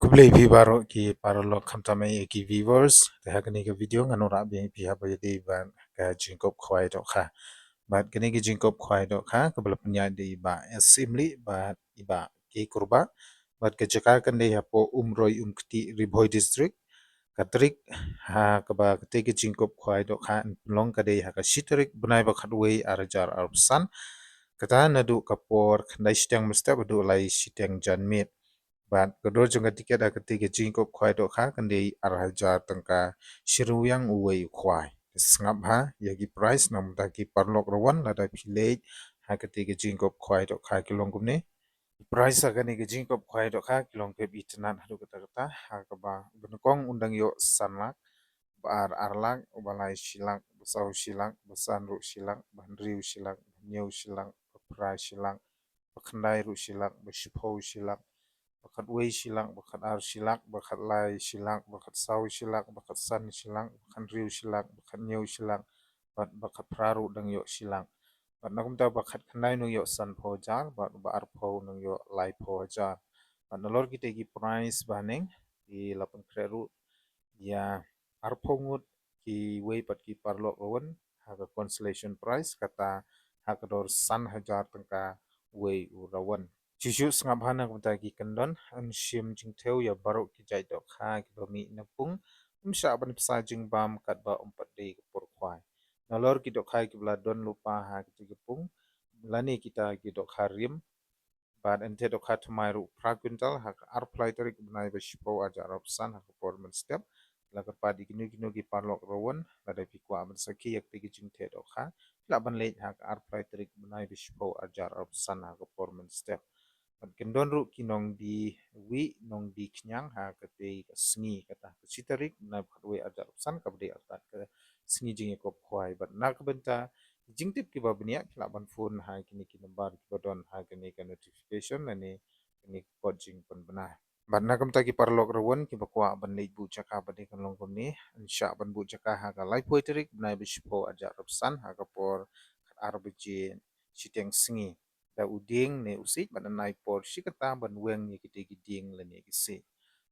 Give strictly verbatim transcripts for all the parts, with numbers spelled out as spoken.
Khublei phi baroh ki paralok khamtam eh ki viewers. Te ha kane ka video ngan wanrah biang ïa phi haba ïadei bad ka jingkup khwai dohkha. Bad kane ka jingkup khwai dohkha kaba la pynïaid da i Bah S Syiemlieh bad i Bah K Kurbah. Bad ka jaka kan dei hapoh Umroi Umktieh, Ri Bhoi District. Ka tarik ha kaba katei ka jingkup khwai dohkha yn pynlong ka dei ha ka shi tarik bnai ba khatwei ar hajar arphew san. Kata naduh ka por khyndai shiteng mynstep haduh lai shiteng janmiet. Bad ka dor jong ka tiket ha katei ka jingkup khwai dohkha kan dei ar hajar tyngka shi ryngwiang uwei u khwai. Sngap bha ïa ki price na ka bynta ki paralok rawan lada phi leit ha katei ka jingkup khwai dohkha ki long kumne. Price ha kane ka jingkup khwai dohkha ki long pep itynnad haduh katta katta, ha kaba ba nyngkong un dang ïoh san lak, ba ar ar lak, ba lai shi lak, ba saw shi lak, ba san ruh shi lak, ba hynriew shi lak, ba hynñiew shi lak, ba phra shi lak, ba khyndai ruh shi lak, ba shiphew shi lak, ba khatwei shi lak, ba khatar shi lak, ba khatlai shi lak, ba khatsaw shi lak, ba khatsan shi lak, ba khathynriew shi lak, ba khathynñiew shi lak, bad ba khatphra ruh dang ïoh shi lak. Bad na ka bynta ba khatkhyndai nang ïoh sanphew hajar, bad ba arphew nang ïoh laiphew hajar. Bad nalor kitei ki price ba haneng, ki la pynkhreh ruh ïa arphew ngut kiwei pat ki paralok rawan ha ka consolation prize, kata ha ka dor san hajar tyngka uwei u rawan. Shuh shuh sngap bha na ka bynta ki kyndon, yn shim jingthew ïa baroh ki jait dohkha kiba mih na pung, ym shah ban bsa jingbam katba ym pat dei ka por khwai. Nalor ki dohkha kiba la don lypa ha kata ka pung lane kita ki dohkha rim, bad yn theh dohkha thymmai ruh phra kwintal ha ka arphew lai tarik bnai ba shiphew arhajar arphew san ha ka por mynstep. La kyrpad ïa kino kino ki paralok rawan, lada phi kwah ban sakhi ïa kata ka jingtheh dohkha, lah ban leit ha ka arphew lai tarik bnai ba shiphew arhajar arphew san ha ka por mynstep. Bad kyndon ruh ki nongdie wieh, nongdie khñiang ha katei ka sngi, kata ka shi tarik bnai ba khatwei arhajar arphew san kaba dei artat ka sngi jingïakup khwai. Bad na ka bynta ki jingtip kiba bniah, phi lah ban phone ha kine ki nambar kiba don ha kane ka notification lane kane ka kot jingpynbna. Bad na ka bynta ki paralok rawan kiba kwah ban leit buh jaka, bad dei kan long kumne, yn shah ban buh jaka ha ka laiphew tarik bnai ba shiphew arhajar arphew san ha ka por khatar baje shiteng sngi. Da u dieng ne u siej, bad yn ai por shi katta ban weng ïa kitei ki dieng lane ki siej.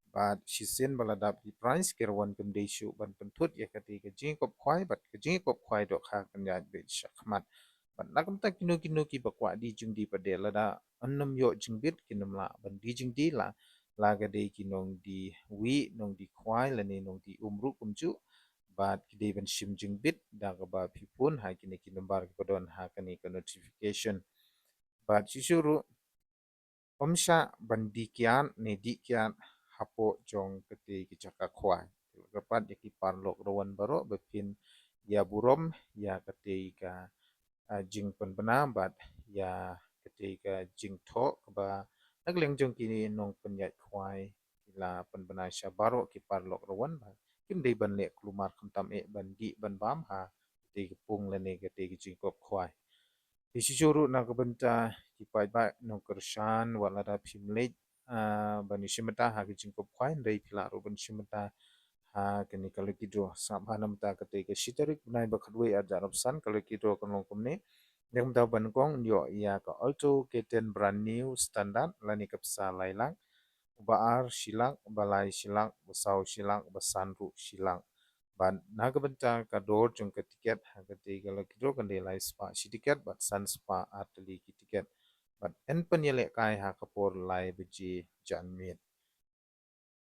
Bad shisien ba la dap ki prize, ki rawan kim dei shuh ban pynthut ïa katei ka jingkup khwai, bad ka jingkup khwai dohkha kan ïaid beit shakhmat. Bad na ka bynta kino kino kiba kwah die jingdie pat de, lada ym ïoh jingbit, kin ym lah ban die jingdie, la la ka dei ki nongdie wieh, nongdie khwai lane nongdie um ruh kumjuh, bad ki dei ban shim jingbit da kaba phi phone ha kine ki nambar kiba don ha kane ka notification. Bad shuh shuh ruh, ym shah ban die kiad ne dih kiad hapoh jong katei ka jaka khwai. Kyrpad ïa ki paralok rawan baroh ba phin ïa burom ïa katei ka, ah, jingpynbna bad ïa katei ka jingthoh kaba na ka liang jong ki nongpynïaid khwai ki la pynbna sha baroh ki paralok rawan ba kim dei ban leh kulmar khamtam eh ban dih ban bam ha katei ka pung lane katei ka jingkup khwai. Te shuh shuh ruh na ka bynta ki paidbah nongkyrshan, wat lada phim leit, ah, ban ïashim bynta ha ka jingkup khwai, hynrei phi lah ruh ban shim bynta ha kane ka lucky draw. Sngap bha na ka bynta katei ka shi tarik bnai ba khatwei arhajar arphew san, ka lucky draw kan long kumne. Na ka bynta ba nyngkong ïoh ïa ka Alto K ten brand new standard lane ka pisa lai lak, ba ar shi lak, ba lai shi lak, ba saw shi lak, ba san ruh shi lak. Bad na ka bynta ka dor jong ka tiket ha katei ka lucky draw kan dei lai spah shi tiket bad san spah ar tylli ki tiket. Bad yn pynïalehkai ha ka por lai baje janmiet.